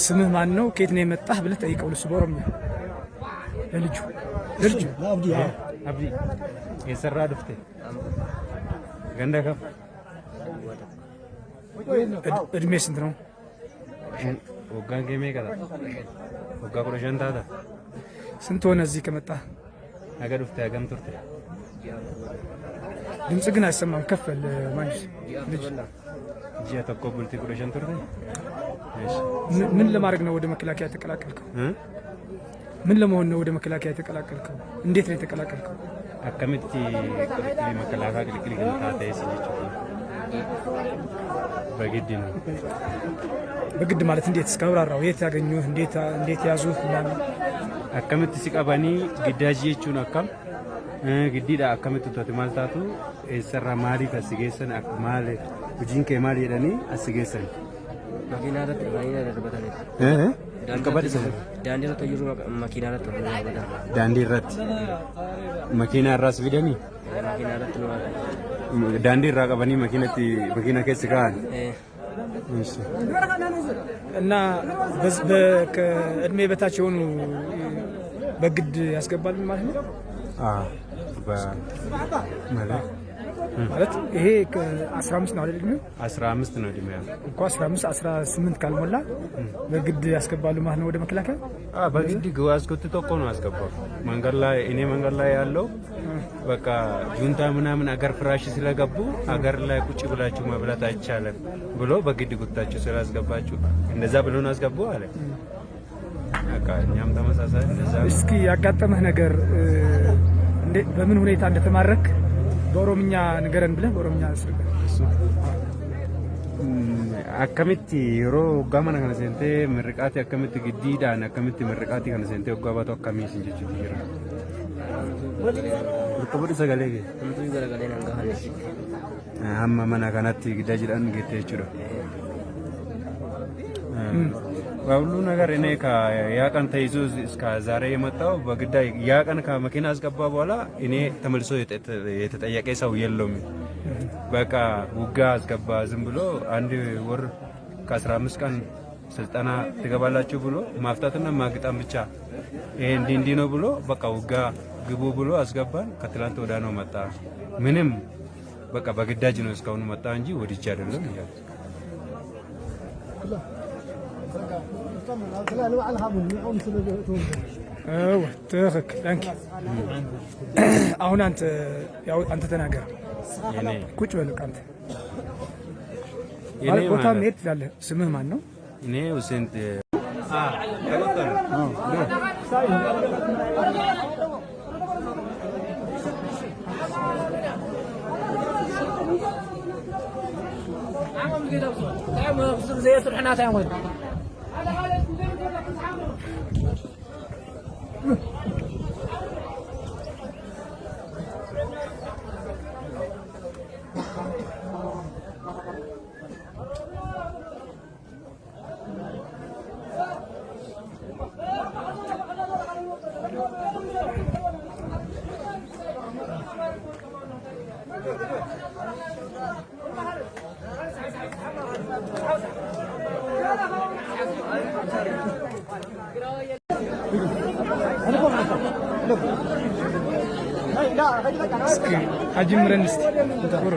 ስምህ ማን ነው? ከየት ነው የመጣህ ብለህ ጠይቀው። ልሱ በኦሮምኛ ለልጁ። ለአብዲ። Abdi, eessarraa dhufte? Ganda kam? እድሜ ስንት ነው? Waggaan kee meeqa ta'a? Waggaa 15 taata? ስንት ሆነ እዚህ ከመጣህ? Haga dhufte hagam turte? ድምጽ ግን አይሰማም። ከፍ በል ማንጁስ ልጅ። Ji'a tokko bultii 15 turte? እሺ። ምን ለማድረግ ነው ወደ መከላከያ የተቀላቀልከው? እ? ምን ለመሆን ነው ወደ መከላከያ የተቀላቀልከው? እንዴት ነው የተቀላቀልከው? Akkamitti qiliqilii makalaakaa qiliqilii kan taatee si jechuudha? በግድ ነው። በግድ ማለት እንዴት? እስከ አብራራው። የት ያገኙህ? እንዴት ያዙህ? ምናምን። Akkamitti si qabanii giddaaji jechuun akkam? Giddiidha akkamitti uffate maal taatu eessarraa maaliif as si geessan, maal hojiin kee maal jedhanii as si geessan? Makiinaa irratti dhufanii na darbataniiru. Qabadhi. Daandii irratti jiru makiinaa irratti dhufanii na darbatan. Daandii irratti makiinaa irraas fidanii Makiinaa irratti nu haadha. Daandii irraa qabanii makiinatti makiina keessa kaa'an. እና ከእድሜ በታች የሆኑ በግድ ያስገባል ማለት ነው። ማለት ማለት ይሄ ከ15 ነው አይደል እድሜው? 15 ነው እድሜው። እኮ 15 18 ካልሞላ በግድ ያስገባሉ ማለት ነው ወደ መከላከያ። በግድ አስጎትቶ እኮ ነው አስገባው። መንገድ ላይ እኔ መንገድ ላይ ያለው በቃ ጁንታ ምናምን አገር ፍራሽ ስለገቡ አገር ላይ ቁጭ ብላችሁ መብላት አይቻልም ብሎ በግድ ጉታችሁ ስላስገባችሁ እንደዛ ብሎ ነው አስገቡ አለ። በቃ እኛም ተመሳሳይ እንደዛ ነው። እስኪ ያጋጠመህ ነገር፣ በምን ሁኔታ እንደተማረክ በኦሮምኛ ንገረን ብለህ በኦሮምኛ አስረዳ። Akkamitti yeroo waggaa mana kana seentee mirriqaatii akkamitti giddiidhaan akkamitti mirriqaatii kana seentee waggaa baatu akkamii isin jechuutti jira? Bakka godhi sagalee kee. Homtuu garagalee nan gahan. Hamma mana kanatti giddaa jedhan geette jechuudha. በሁሉ ነገር እኔ ያ ቀን ተይዞ እስከ ዛሬ የመጣው በግዳይ ያ ቀን ከመኪና አስገባ በኋላ እኔ ተመልሶ የተጠየቀ ሰው የለውም። በቃ ውጋ አስገባ ዝም ብሎ አንድ ወር ከ15 ቀን ስልጠና ትገባላችሁ ብሎ ማፍታትና ማግጣም ብቻ ይሄ እንዲህ እንዲህ ነው ብሎ በቃ ውጋ ግቡ ብሎ አስገባን። ከትላንት ወዲያ ነው መጣ። ምንም በቃ በግዳጅ ነው እስካሁን መጣ እንጂ ወድጄ አይደለም እያለ። እወ ትክክል፣ thank you። አሁን አንተ ያው አንተ ተናገር። የኔ ቁጭ በል በቃ አንተ የኔ ቦታ ማለት መሄድ ትችላለህ። ስምህ ማን ነው? እኔ ሁሴን እስኪ አጅምረን እስቲ ጥሩ።